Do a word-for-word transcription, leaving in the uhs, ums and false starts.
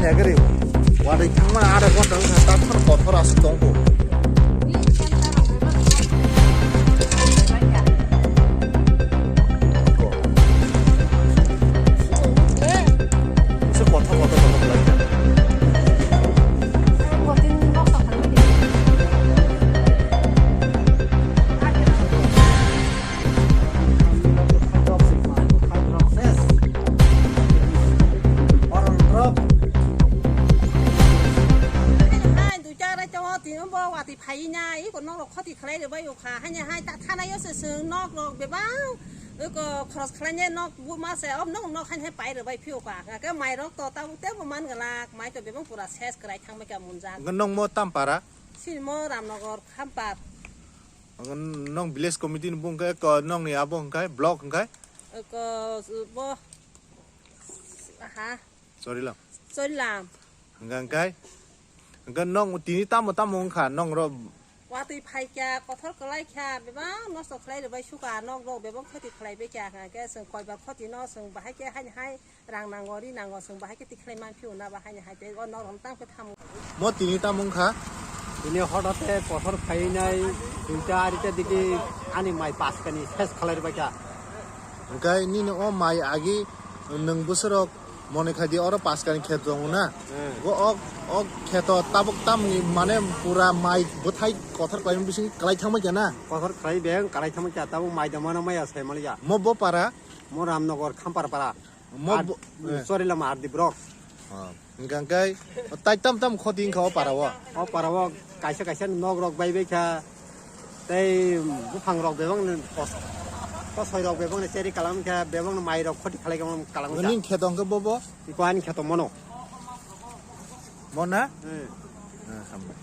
Agri. Wadai thangma ada ghonta wngkha, ta thang kothor aswk tongkho. Kothor, kothor, kothor khlai kha. Hai, duita rai tongo, tini bo watwi phai na, iko nok rok khoti khlai rwbai o kha. Haini hai ta thana yo se chwng nok rok bebak, iko khoros khlai ne nok bu ma se, ob nok nok haini hai pai rwbai phi o kha. Hwnkhe mai rok to tabuk tebo man glak, mai to bebak pura ses kwrai thang bai kha munjak. Nokmo tam para? Sini mo Ramnagar Khampar. Ang nong village committee ni bung khe ko nong ni abo hwnkhe block hwnkhe? Ko bo ha. Chorilam. Chorilam. Hwnkhe hwnkhe? Hwnkhe nong tini tamo tamo wngkha nong ro? Watwi phai kha, kothor kwlai kha, bebak nosto khlai rwbai sukha, nok rok bebak khoti khlai bai kha, hwnkhe chwng koibar khoti no chwng bahai khe haini hai. Rang nango, ri nango, chwng bahai khe tikhlai manphio na, bahai ni hai tei o norok tang khe thamu. Mo tini tamo wngkha? Tini hotate kothor khainai duita arita digi ani mai paskani ses khalai rwbai kha. Hwnkhe nini o mai agi nwng bwswrok mone khai di oro paskani khet tongo na? Hmm. Go ok, ok kheto tabuk tamni mane pura mai bwthai kothor khlaimani bising kwlai thangbai kha na? Kothor khlai beng kwlai thangbai kha, tabuk mai da mano maya sai mali ya. Mo bo para? Mo Ramnagar Khampar para. Mo Ar-, bo-, eh. Sorry lama ardi brok. Ah, hwnkha hwnkhe tai tam tam khoti wngkha o para o. O para o kaisa kaisa nok rok bai bai kha. Tei buphang rok bebak ni kos-, kosoi rok bebak ni cheri kalam kha, bebak ni mai rok khoti khalai kalam kalam kha. Ning kheto hwnkhe bo bo? Iko ani kheto mono. Mo na? Hmm. Ah, hambai.